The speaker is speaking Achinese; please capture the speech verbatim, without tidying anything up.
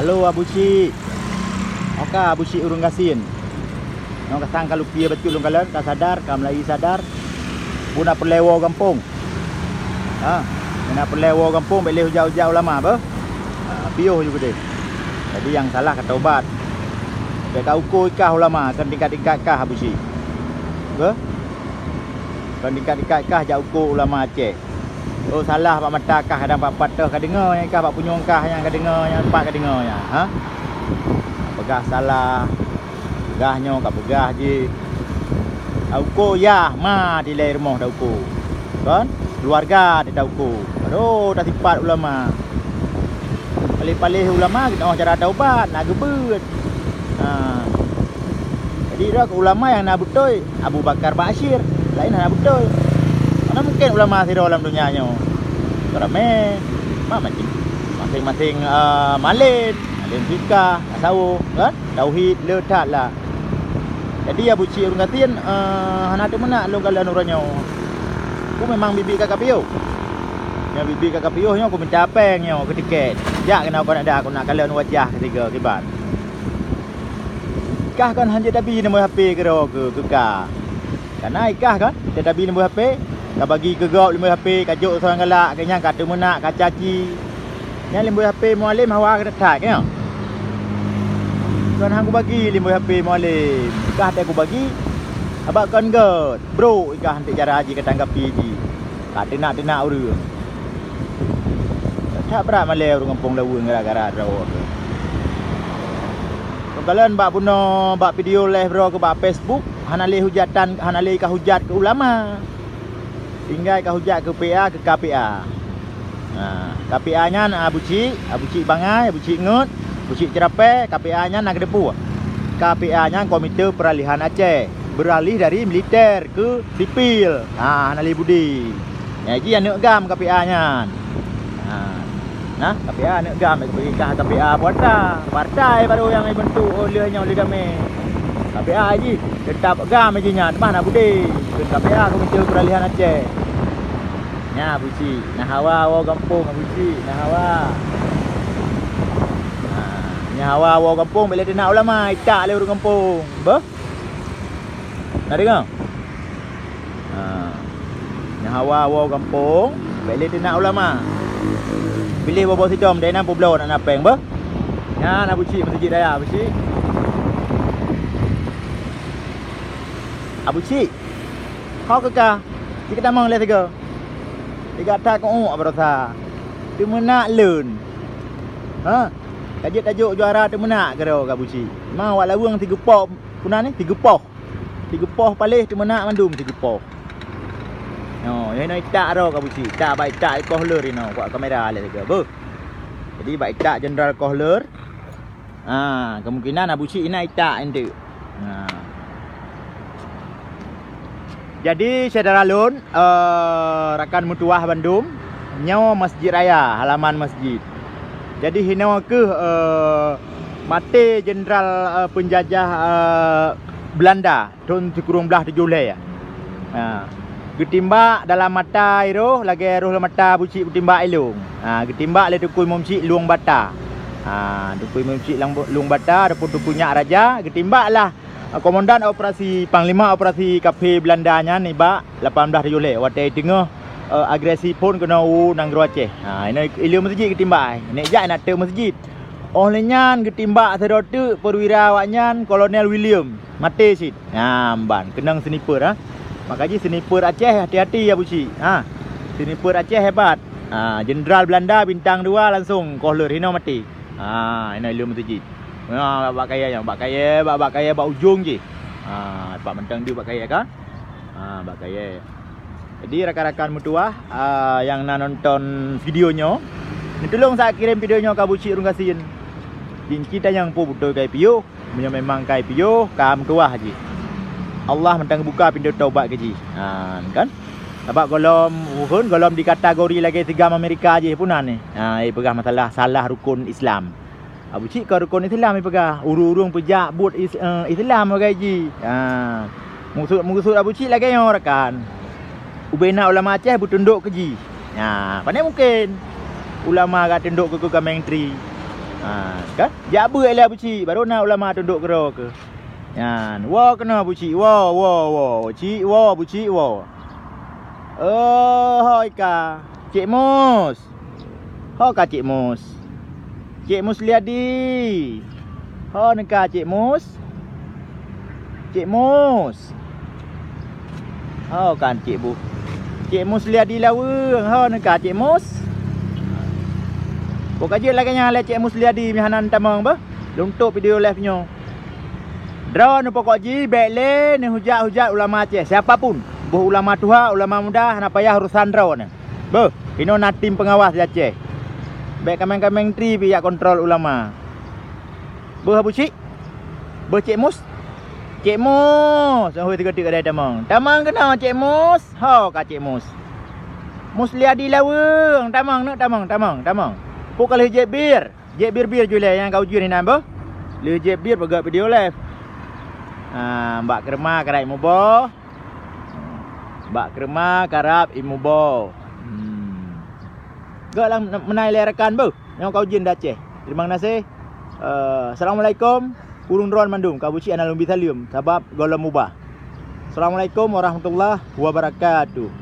Halo Abu Syik. Oka Abu Syik ureuëng gasien. Nyoe kasang ka lupie bacut lôn kalon, ka sadar, ka meulayi sadar. Buna peureulée woe gampông. Ha, buna peureulée woe gampông bék lé hujat-hujat ulama beuh. Ha, piôh ju keudeh. Jadi nyang salah ka taubat. Bék ka uko kah ulama, kon tingkat-tingkat kah Abu Syik. Beuh? Kon tingkat-tingkat kah jak uko ulama Aceh. Oh, salah bak mata kah kadang pat-pat teuh ka deungoe nyan kah, bak punyueng kah nyan ka deungoe nyan, pat ka deungoe nyan, ha? Peugah salah, peugah nyoe ka peugah jih. Tauko yah ma dilée rumoh tauko. Kon? Keluarga teuh tauko. Baru tasipat ulama. Paléh-paléh ulama geutanyoe cara taubat, na geubeuet. Ha. Jadi, droe keu ulama nyang na beutôi, Abu Bakar Ba'asyir, laén hana beutôi. Mana mungken ulama sidroe lam donya nyoe? Ramé, ma-, macam, maséng-maséng, eh, malem, malem fikah, tasawuf, kan? Tauhid, le that lah. Jadi, Abu Syik ureuëng gasien, eh, hana teumeunak lôn kalon uroe nyoe. Ku memang bibi ka kapiôh. Nyoe bibi ka kapiôh nyoe ku minta péng nyoe keu tiket. Jak keunoe kon ada, ku nak kalon wajah ketiga kiban. Kah kon hanjeuet tabi nombor H P keudroe keu, keu ka. Kana ikah kon, teuh tabi nombor H P, ka bagi keu gob nombor H P, ka jok seurang galak, keu nyan ka teumeunak, ka caci. Nyan nombor H P Mualem hawa that-that, nyoe. Kon han kubagi nombor H P Mualem. Kah teuh kubagi, abak kon göt, brok ikah hanteuk cara jih ka tanggapi jih. Ka teunak-teunak ureuëng. That brat malée ureuëng gampông Laweueng gara-gara droe. Lôn kalon bak bunoe bak video live droe keu bak Facebook, hana lé hujatan, hana lé ka hujat keu ulama. Tinggai ka hujat keu P A, keu K P A. Ha, K P A nyan Abu Syik, Abu Syik bangai, Abu Syik ngeut, Abu Syik ceurapée, K P A nyan na geuteupeue. K P A nyan Komite Peralihan Aceh, beuralih dari militer keu sipil. Ha, hana lé budi. Nyang jih aneuk GAM K P A nyan. Ha. Nah, K P A aneuk GAM, bagi kah K P A partai. Partai baru nyang ibentuk oleh nyoe oleh damé. K P A jih teutap GAM jih nyan, teuma na budi. Keu K P A Komite Peralihan Aceh. Nya Abu Syik, na hawa woe gampông Abu Syik, na hawa. Ha, nya hawa woe gampông bék lé teunak ulama, itak lé ureuëng gampông. Beuh? Na deungoe? Ha. Nyan hawa woe gampông, bék lé teunak ulama. Piléh boh-boh sidom, dai nan peubloe na péng beuh. Nyan Abu Syik meuseujid raya, Abu Syik. Abu Syik. Ho keu ka. Cit ka tamong lé sigoe. Tiga that keu uek baroesa. Teumeunak leuen. Ha. Ka jeuet tajok juara teumeunak keudroe keu Abu Syik. Ma wak Laweueng sigeupoh, peue nan nyan? Sigeupoh. Sigeupoh paléh teumeunak mandum sigeupoh. Nyoe, nyoe itak droe keu Abu Syik. Itak bak itak Kohleur inoe, kuat kamera lé sigoe. Beuh. Jadi bak itak Jenderal Kohleur. Ha, kemungkinan Abu Syik inan itak enteuk. Ha. Jadi syedara lôn, eh, rakan meutuwah bandum, nyoe Masjid Raya, halaman masjid. Jadi hinoe kheueh, eh, maté jenderal, eh, peunjajah, eh, Beulanda. Thon sikureueng blaih tujoh lhèe. Ha. Geutimbak dalam mata i roh lagèe roh lam mata Abu Syik geutimbak i lôn. Ha, geutimbak lé Teungku Imum Syik Lueng Bata. Ha, Teungku Imum Syik Lueng Bata ataupun Teungku Nyak Raja, geutimbak lah, ha, komandan operasi, panglima operasi kafé Beulanda nyan nibak lapan blaih tujoh lhèe watèe teungoh, eh, agresi phôn keunoe u nanggroe Aceh. Ha, inoe i lôn meuseujid geutimbak, eh. Nek jak na teuk meuseujid. Óh lheueh nyan geutimbak sidroe teuk peuwira awaknyan Kolonel William. Maté cit. Nyan ban, keunong sniper, ha. Maka jih sniper Aceh hati-hati ya Abu Syik. Ha. Sniper Aceh hebat. Ha, jenderal Beulanda bintang dua langsong koh lheueh hinoe maté. Ha, hinoe i lôn meuseujid. Ha, bak kayèe nyan, bak kayèe, bak, bak kayèe bak ujong jih. Ha, pat mantong deuh bak kayèe kan. Ha, bak kayèe. Jadi rakan-rakan meutuwah, ah, nyang na nonton video nyoe, neutulông sa kirém video nyoe keu Abu Syik ureueng gasien. Jih ci tanyong peue beutôi ka ipiôh. Meunyoe memang ka ipiôh, ka meutuwah jih. Allah mantong geubuka pintoe taubat keu jih. Ha, kan? Sabab gohlom, uhon gohlom dikategori lagèe si GAM Amerika jih pun na nyoe. Ha, ipeugah masalah salah rukon Islam. Abu Syik kon rukon Islam ipeugah. Ureueng-ureueng peujak buet Is-, eh, Islam bagai jih. Ha. Meukeusut, meukeusut Abu Syik lagèe nyoe rakan. Ubena ulama Aceh beutundok keu jih. Ha, pane mungken ulama ka tundok keu, keu Gameung Tri. Ha, kan? Jak beuet lé Abu Cik, baru na ulama tundok keudroe keuh. Nyan, woe keunoe Abu Cik, woe, woe, woe, Cik, woe, Abu Cik, woe. Oh, hoi ka. Cik Mus. Ho ka Cik Mus. Cik Musliadi. Ho neuka Cik Mus. Cik Mus. Ho kan Cik Bu. Cik Musliadi Laweueng. Ho neuka Cik Mus. Boh ka jeuet lagèe nyan lé Cik Musliadi meuhana tamong beuh. Lôn tôp video live nyoe. Droeneuh pokok jih bèk lé neuhujat-hujat ulama Aceh, siapa pun. Boh ulama tuha, ulama muda, hana payah urusan droeneuh. Beuh, inoe na tim pengawas di Aceh. Bèk kameng-kameng tri pih jak kontrol ulama. Beuh Abu Cik? Beuh Cik Mus? Cik Mus! Oh, tiga-tiga dai tamong. Tamong keunoe Cik Mus? Ho ka Cik Mus. Musliadi Laweueng, tamong neuk, tamong, tamong, tamong. Peue ka lheueh jieb bir? Jieb bir-bir ju lé nyang ka ujeuen inan beuh. Lheueh jieb bir peugöt video live. Ah, bak keureuma karab imuboh. Bak keureuma karab imuboh. Hmm. Göt lam meunan ilèe rakan beuh. Nyoe ka ujeuen di Aceh. Terima kasih. Eh, assalamualaikum. Ureueng droen mandum, ka Abu Cik hana lôn bi saleuem sabab gohlom mubah. Assalamualaikum warahmatullahi wabarakatuh.